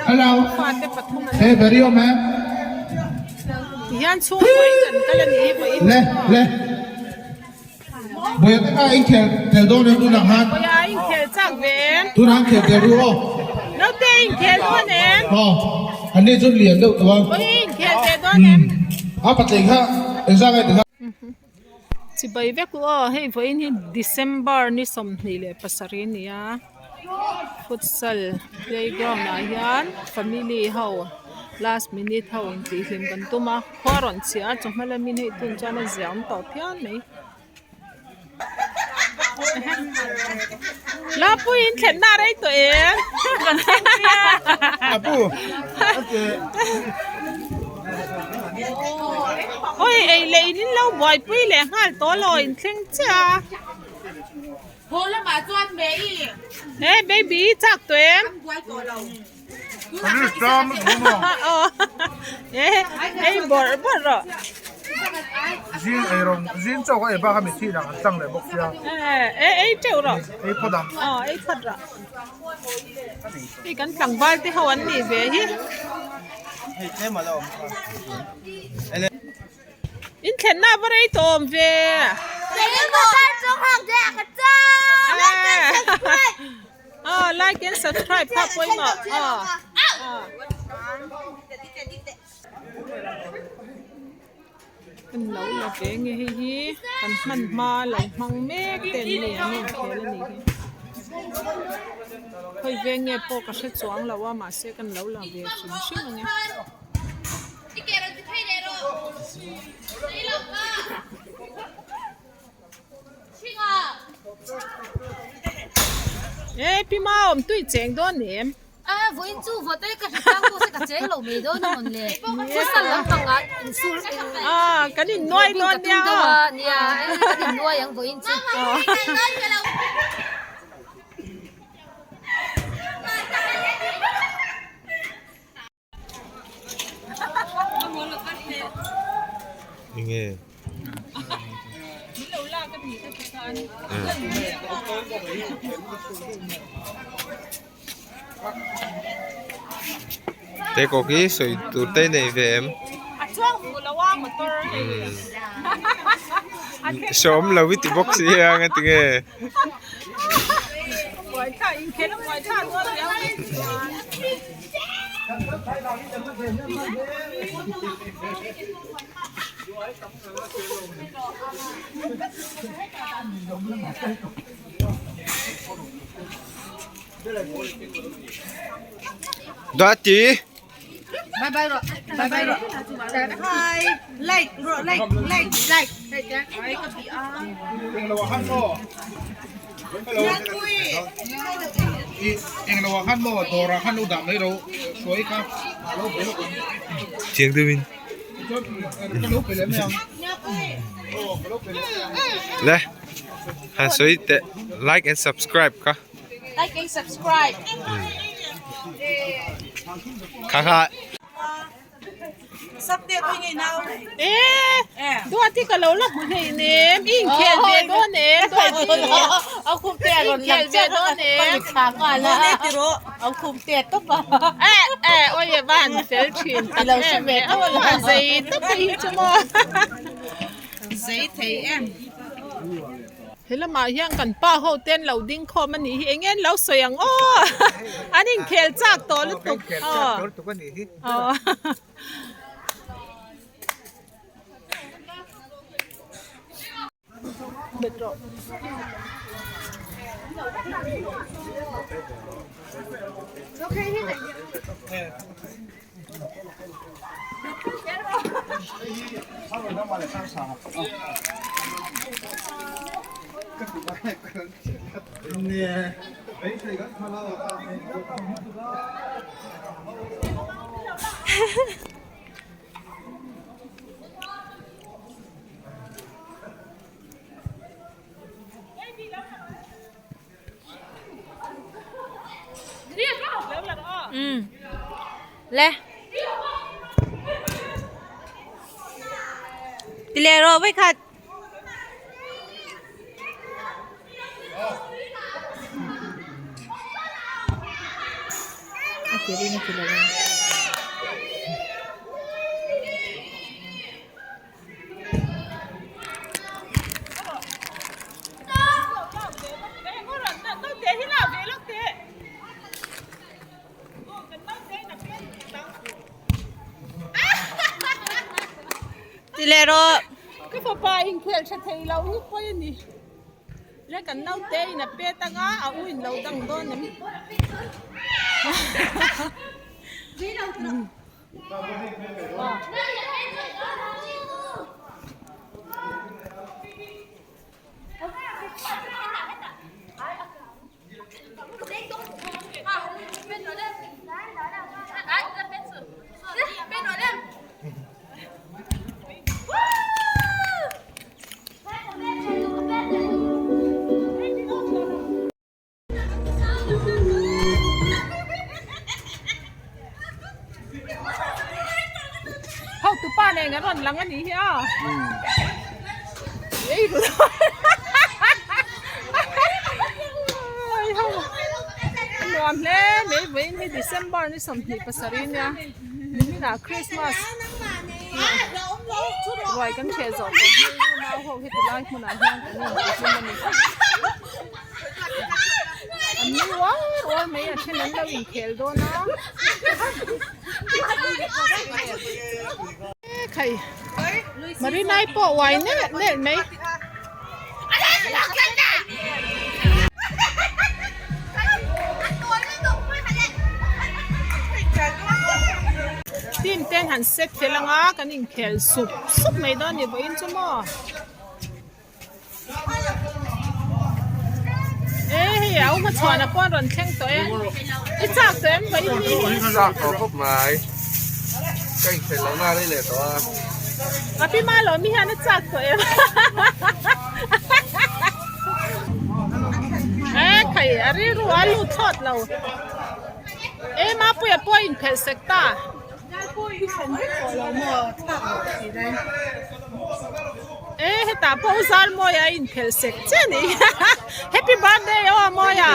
Hello. Fate pathum an Hey, very awm em? Tihian chhungkaw in kan kal a ni hi vawiin Le, le. Bawiha te kha inkhel tel dawn em tunah khan? Bawiha inkhel chak ve em? Tunah an khel tel ru aw. Naute inkhel dawn em? Aw, an ni chu lian deuh tawh a. Bawiha inkhel ve dawn em? A patling kha engzah nge ti kha? Chibai vek u aw, hei vawiin hi December ni 27 a ni a, futsal playground ah hian family ho last minute ho intihhlim kan tum a, khua rawn chhiah a chawhma lamin hei tun chuan a ziah awm tawh phian mai. Lapui in thlenna a rei tawh em? Oi ei leh in in lo buaipui leh nghal tawh lo in thleng chiah a. He baby i chak tawh em? Ei bawrh bawrh rawh. Zing ei rawng zing chaw ka ei bak a mitthi lah an tlang leh bawk sia. Ei ei teuh rawh. Ei phawt ang. Aw ei phawt rawh. Hei kan tlangval te ho an nih ve hi. Hei tlem a la awm kha. In thlenna a va rei tawh awm ve. Aw like and subscribe kha pawimawh aw aw. Kan lo la ve nge hei hi kan hman hma lo hmang mek te an ni an inkhel a nih hi khawi veng nge pawh ka hre chuang lo a mahse kan lo la ve hrim hrim ang e. E pi mau awm tui cheng dawn em? A vawiin chu vawt e ka hre tlang pawh se ka cheng lo mai dawn a mawn le. Futsal lampang ah insur in Ah kan in nuai dawn nia aw. Nia kan in nuai ang vawiin chu. Enge? Te kawk hi sawi tur te nei ve em? Sawm lo i ti bawk si a nga tinge? Dati Bye bye rawh bye bye rawh hi like rawh like like like Englo ah khan maw dawr ah khan lo dah mai ro hruai kha a lo be lawk ang. Chiang deuhin. Ka lo pe leh mai ang. Aw ka lo pe leh mai ang. Le han sawi teh like and subscribe kha. Like and subscribe. Kha kha. Duati ka lo la hmu hlei nem i inkhel ve dawn em Duati inkhel ve dawn em eh eh awi a van fel thin tak em e aw zei tak hi chu maw zei thei em. He lamah hian kan pa ho te an lo ding khawm a nih hi eng nge an lo sawi ang aw an inkhel chak tawh lutuk aw aw Le. Ti leh rawh vawikhat. ti ring ti lo ang. Ti leh rawh. Ka fapa inkhel tha thei lo hi pawi a ni. Le kan naute in a pet anga a u in lo dang dawn em. Hotupa nen an rawn lang a nih hi a. Ei ru Nuam hle mai vawiin hi December ni 27 nia niminah Christmas ruai kan hreh zawh tawh hi unau ho heti lai hmunah hian kan inti hlim a ni. An nui uar uar mai a then an lo inkhel dawn a. Khai Marinai pawh uai nelh nelh mai. Team ten han set fel anga kan inkhel sup sup mai dawn a ni vawiin chu maw. E hei a uma chhuan a pawn rawn thleng tawh e i chak tawh em vawiin ni hi chak tawh khawp mai ka inkhel lo na rei leh tawh a a pi ma lo mi hian a chak tawh em e khai a rilru a lut thlawt lo e mapuia pawh a inphelh sek ta. E hetah pawh u Zarmawia a inphelh sek che a nih happy birthday aw Mawia.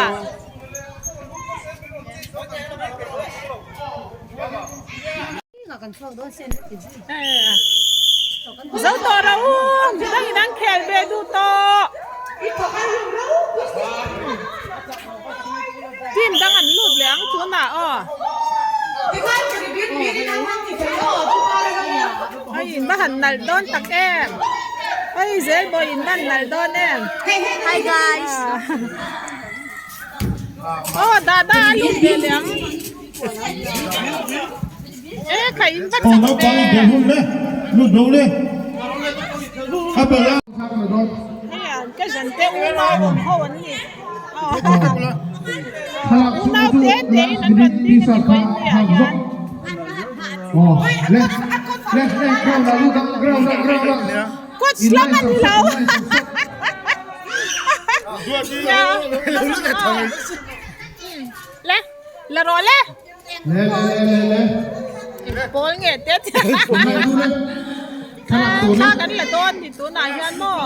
Zo tawh rawh u midang in an khel ve duh tawh. Team dang an lut leh ang tunah aw. Hei in va han nalh dawn tak em. Hei zel bawi in va han nalh dawn em. Hi guys. Aw dada a lut ve leh ang. E kha in va chak ve. Hei an ka zan te unau awm ho an ni. Unau te te in an rawn ding a ni mai ni ah hian. Coach lam a ni lo. Le la rawh le. Pawl nge te thla kan la dawn ni tunah hian maw.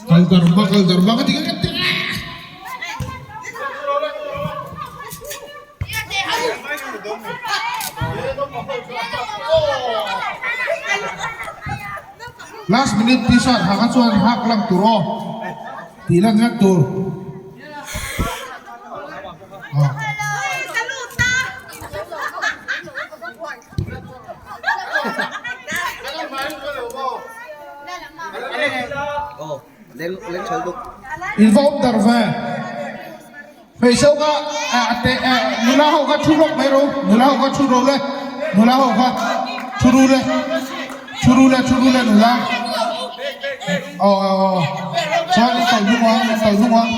Kal darma kal darma ka ti ka ti. Last minute t-shirt ha kha chuan hak lang tur aw tih lan vek tur. In va awm dar ve. Hmeichhe ho kha nula ho kha thu rawk mai ro nula ho kha thu ro le nula ho kha thu ru le thu ru le thu ru le nula aw aw aw chuan in tawlh hnung ang in tawlh hnung ang.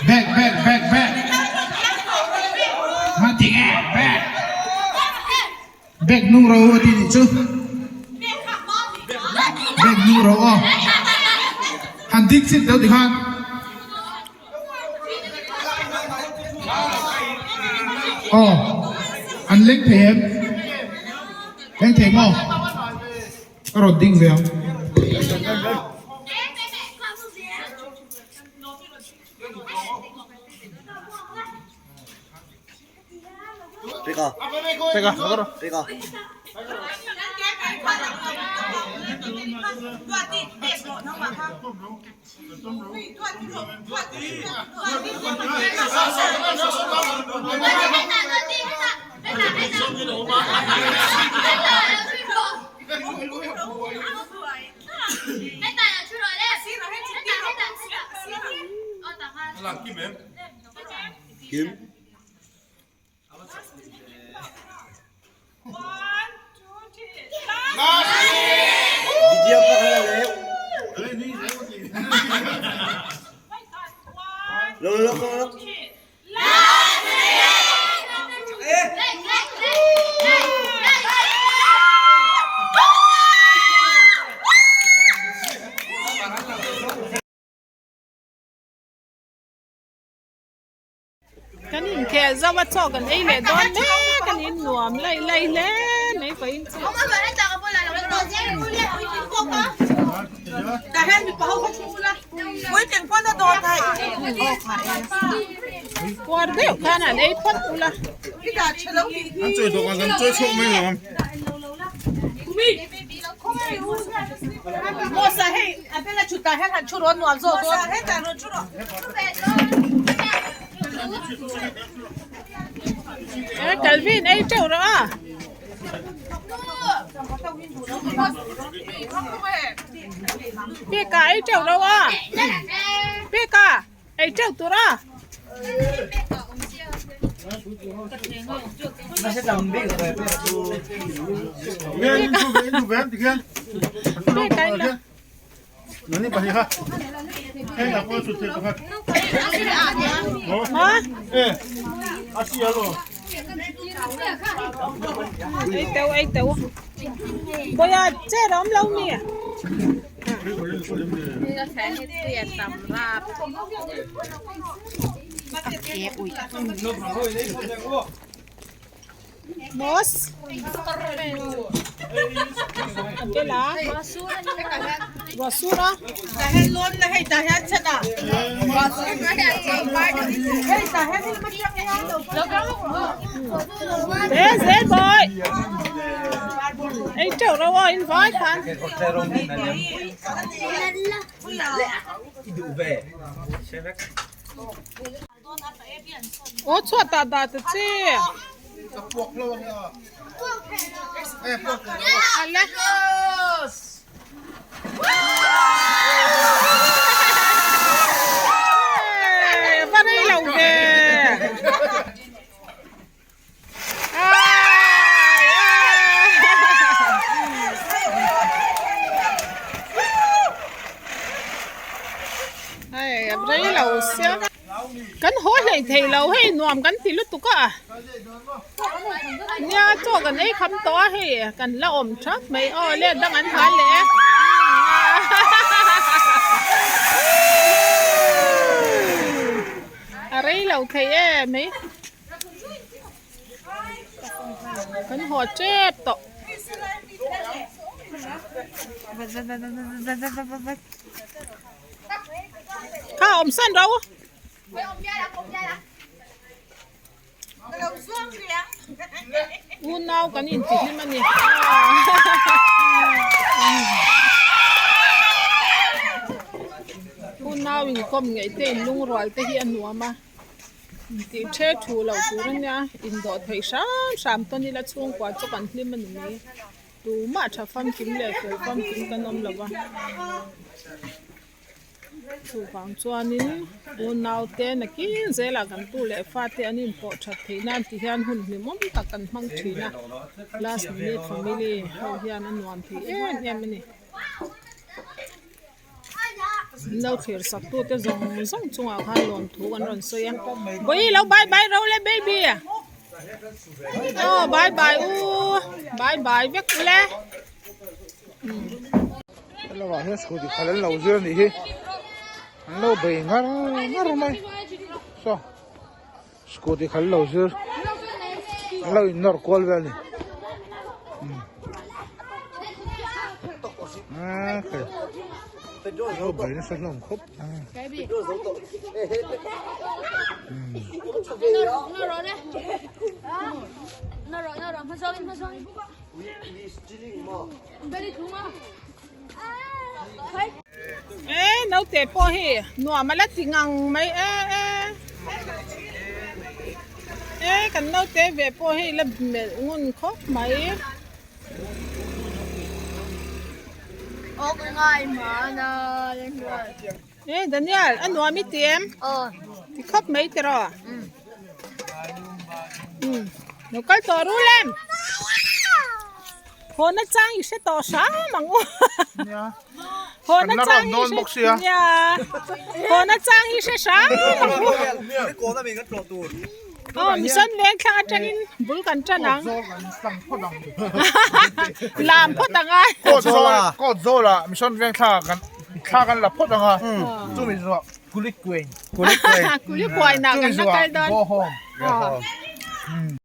Back back back back Nga ti nge back Back hnung ro a ti nih chu Back hnung ro aw Han ding chin deuh tikhan Aw an leng thei em Leng thei maw Ka rawn ding ve ang. Peka. Peka, lo Peka. Kim. Kan inkhel zo a chaw kan ei leh dawn mek a niin nuam laih laih hle mai pahin chu. Puar deuh khan an ei phawt ula. E Calvin ei teuh rawh a. Peka ei teuh rawh a. Peka ei teuh tur a. Peka ei la. Ei teuh ei teuh Bawiha chair a awm lo mi? Boss. Abela. Basura. Thế dễ rồi. Ei teuh ro in vai khan. Aw chhuah tah dah ta che. Ale. Va rei lo ve. Hei a rei lo sia kan haw hlei thei lo hei nuam kan ti lutuk a nia chaw kan ei kham tawh a hei kan la awm thap mai aw let dang an hal leh e. A rei lo thei em mai. Kan haw tep tawh. Kha awm san ro. Unau kan intihlim a ni. Unau inkawm ngeih te inlungrual te hi a nuam a. Tih the thu loh tur a nia, indawh theih hram hram tawn ila chhungkua chu kan hlim a ni mai. Tumah tha famkim leh fel famkim kan awm lo va. Chuvang chuanin unaute nakin zelah kan tu leh fate an inpawh that theih nan ti hian hun hlimawm tak kan hmang thin a, last minute family ho hian a nuam thei em em a ni. Min lo thlir sak tute zawng zawng chungah khan lawmthu kan rawn sawi a, Bawihi lo bye bye ro le baby aw bye bye u bye bye vek ule. Helamah hian scooty khalh an lo zir a nih hi an lo bei ngar ngar mai saw scooty khalh an lo zir an lo in nawr kual vel a ni umm. Bai nasa hlawm khawp E naute pawh hi nuam a la ti ngang mai e e e kan naute ve pawh hi la melh ngun khawp mai. E Daniel a nuam i ti em? Ti khawp mai tiraw? Umm lo kal tawh rul em? Haw na chang i hre tawh hram ang u. Haw na chang i hre nia. Haw na chang i hre hram ang u. Aw mission veng thlang atangin bul kan tan ang. Lam phawt ang a. Kawt zawl kawt zawl ah mission veng thla kan thla kan la phawt ang a. Chumi zawh kulik kuain. Kulik kuain ah kan la kal dawn. Go home. Go home.